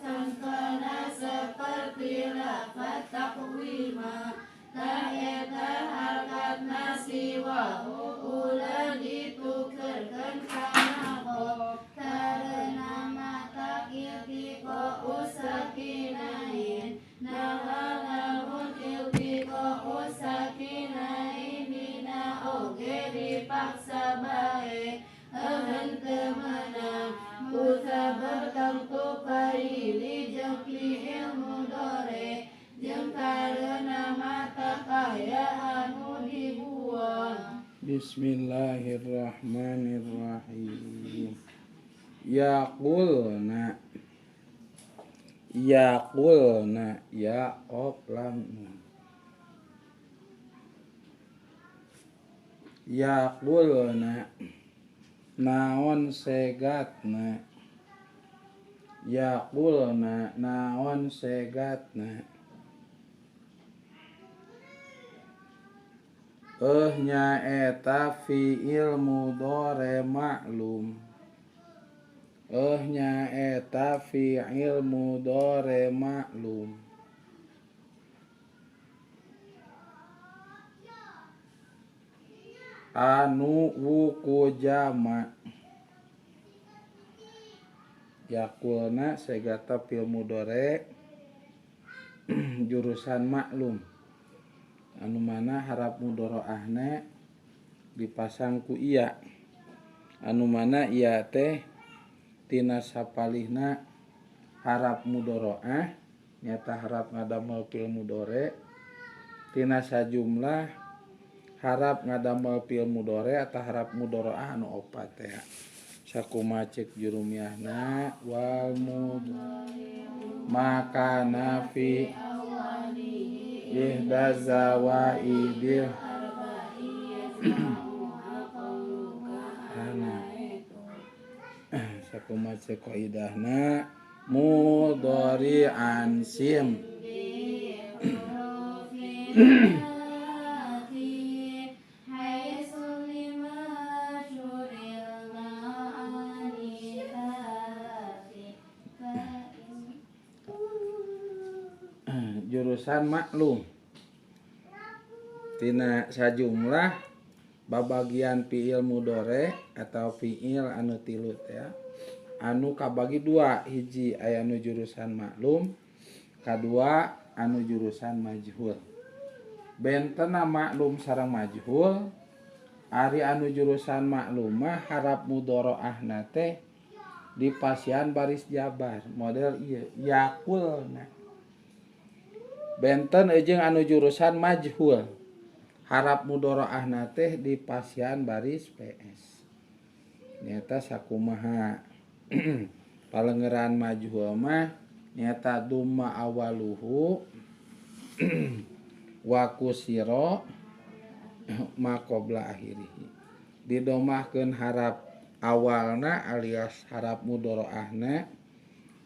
Contohna seperti lafaz taqwima tah eta harkatna si wawu ulah ditukerkeun kana kho karena matak iltiqa'us sakinain naha lamun iltiqa'us sakinain dina oge dipaksa bae henteu meunang ku sabab tangtu karili jeung fi'il mudhari jeung karena mata kaya anu dibuang. Bismillahirrahmanirrahim. Yaqulna yaqulna ya qaf lam nun. Yaqulna naon segatna. Yaqulna naon segatna. Nyaeta fi'il mudhari ma'lum. Nyaeta fi'il mudhari ma'lum. Anu wuku jama. Yaqulna segata fi'il mudhari jurusan maklum. Anu mana harap mudharaahna dipasang ku iya. Anu mana iya teh tina sapalihna harap mudharaah nyata harap ngadamel fi'il mudhari tina sajumlah harap ngadamel fi'il mudhari atau harap mudharaah anu opat teh. Sakumaha ceuk jurumiahna wal mud maka nafi ihda zawaidil ana sakumaha ceuk kaidahna mudhari'an sim jurusan maklum tina sajumlah babagian fi'il mudhari atau fi'il anu tilu teh anu kabagi dua, hiji aya anu jurusan maklum, kadua anu jurusan majhul. Bentena maklum sareng majhul, ari anu jurusan maklum mah harap mudharaahna teh dipasihan baris jabar model ieu yaqulna. Benten jeung anu jurusan majhul harap mudharaahna teh dipasihan baris PS. Nyata sakumaha palengeran majhul mah nyata dumma awaluhu wa kusira ma qabla akhirihi. Didomahkeun harap awalna alias harap mudharaahna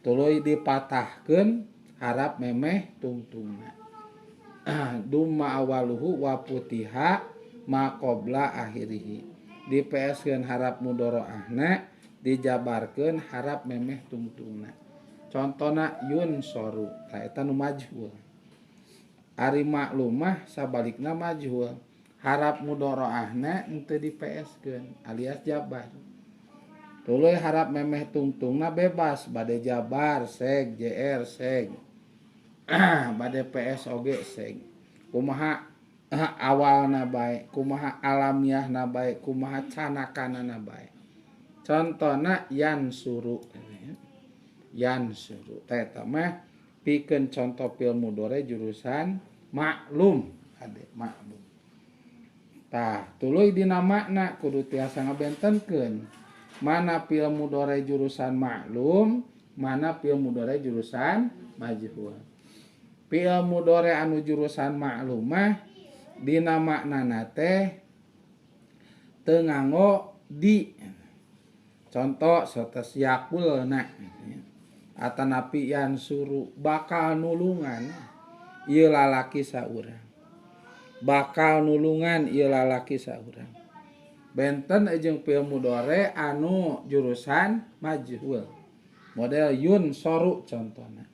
tuluy dipatahkeun harap memeh tungtungna. Dumma awaluhu wa putiha ma qabla akhirihi. Di PS-keun harap mudharaahna, dijabarkeun harap memeh tungtungna. Contona yun soru, tah eta nu majhul. Ari maklumah sabalikna majhul. Harap mudharaahna henteu di PS-keun alias jabar. Tuluy harap memeh tungtungna bebas bade jabar seg JR seg. Bade PS oge seg. Kumaha awalna bae, kumaha alamiahna bae, kumaha canakanana bae. Contona yan suru. Yan suru. Tah eta mah pikeun conto fi'il mudhari jurusan maklum, ade maklum. Tah, tuluy dina makna kudu tiasa ngabentenkeun. Mana fi'il mudhari jurusan maklum, mana fi'il mudhari jurusan majhul. Fi'il mudhari anu jurusan maklum mah dina maknana teh teu nganggo di. Contoh sates yaqulna atanapi yan suru bakal nulungan ieu lalaki saurang. Bakal nulungan ieu lalaki saurang. Benten jeung fi'il mudhari anu jurusan majhul. Model yun soru contohna.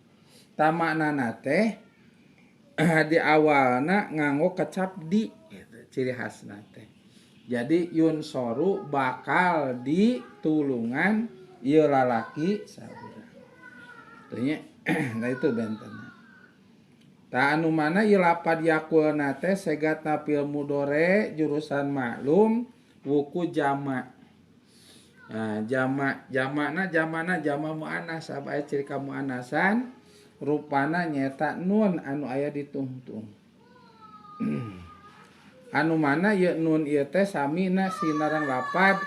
Tah maknana teh di awalna nganggo kecap di gitu, ciri khasna teh. Jadi yun soru bakal ditulungan ieu lalaki saurang. Tanya, nah itu bentenna. Tah anu mana ieu lapad yaqulna teh segatna fi'il mudhari jurusan maklum wuku jama. Nah, jama jamana jamana jama muannas aya ciri kamuannasan rupana nyeta nun anu aya ditungtung. Anu mana ieu nun ieu teh samina sinareng lapad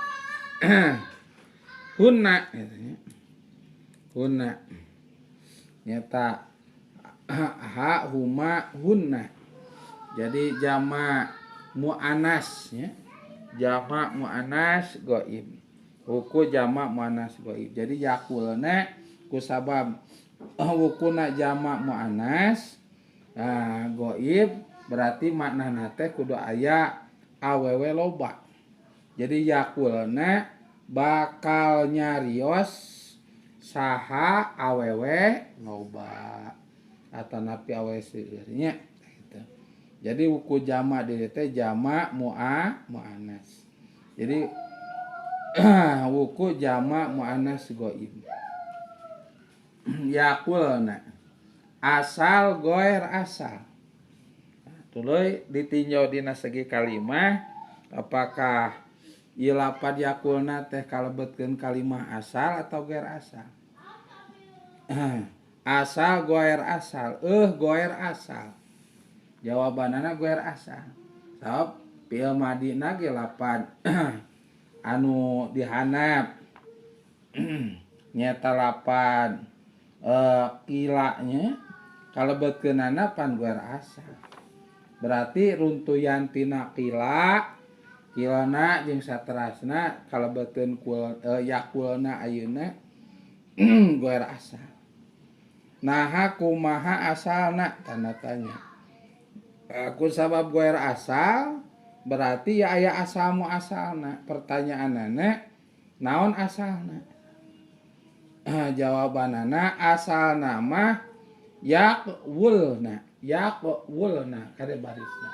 hunna gitu nya. Hunna nyeta ha huma hunna. Jadi jama muannas nya. Jama muannas gaib. Wuku jama muannas gaib. Jadi yaqulna kusabab wukuna jama muannas nah gaib berarti maknana teh kudu aya awewe loba. Jadi yaqulna bakal nyarios saha awewe loba atanapi awewe seueur nya gitu. Jadi wuku jama di teh jama muannas. Jadi wuku jama muannas gaib. Yaqulna asal goer asal. Tuluy ditinjau dina segi kalimah apakah ieu lapad yaqulna teh kalebetkeun kalimah asal atau goer asal. Asal goer asal, goer asal. Jawabanana goer asal. Sabab fi'il madina ge lapad anu dihanap nyeta lapad qila nya kalebetkeunana pan goer asal. Berarti runtuyan tina qila qilana jeung saterasna kalebetkeun kul yaqulna ayeuna goer asal. Naha kumaha asalna tanda tanya. Ku sabab goer asal berarti ya aya asal mu asalna. Pertanyaanana naon asalna? Jawabanana asalna mah yaqulna, yaqulna kade barisna.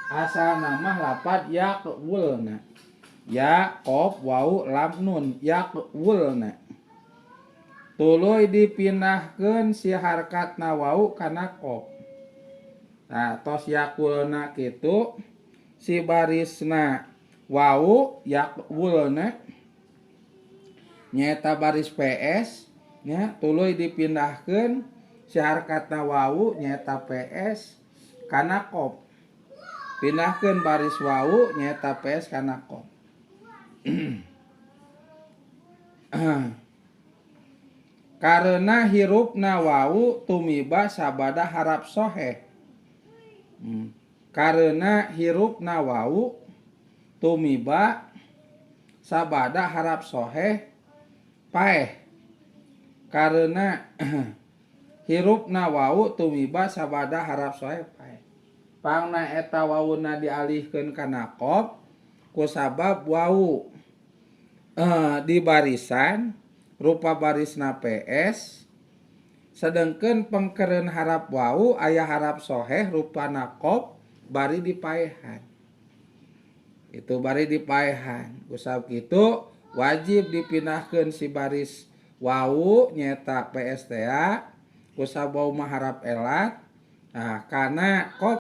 Asalna mah lapad yaqulna. Ya qaf waw lam nun yaqulna. Tuluy dipindahkeun si harkatna wau kana qaf. Nah, tos yaqulna kitu si barisna wau yaqulna nyaeta baris PS nya tuluy dipindahkeun si harkatna wau nyaeta PS kana qaf. Pindahkeun baris wau nyaeta PS kana qaf. Karena hirupna wau tumiba sabada harap soheh. Karena hirupna wau tumiba sabada harap soheh paeh. Karena hirupna wau tumiba sabada harap soheh paeh. Pangna eta wauna dialihkeun kana qaf kusabab wau di barisan rupa barisna PS sedengkeun pengkeureun harap wau aya harap soheh rupana qaf bari dipaehan. Itu bari dipaehan. Kusabab kitu wajib dipindahkeun si baris wau nyaeta PSTA kusabab wau mah harap elat. Nah, kana qaf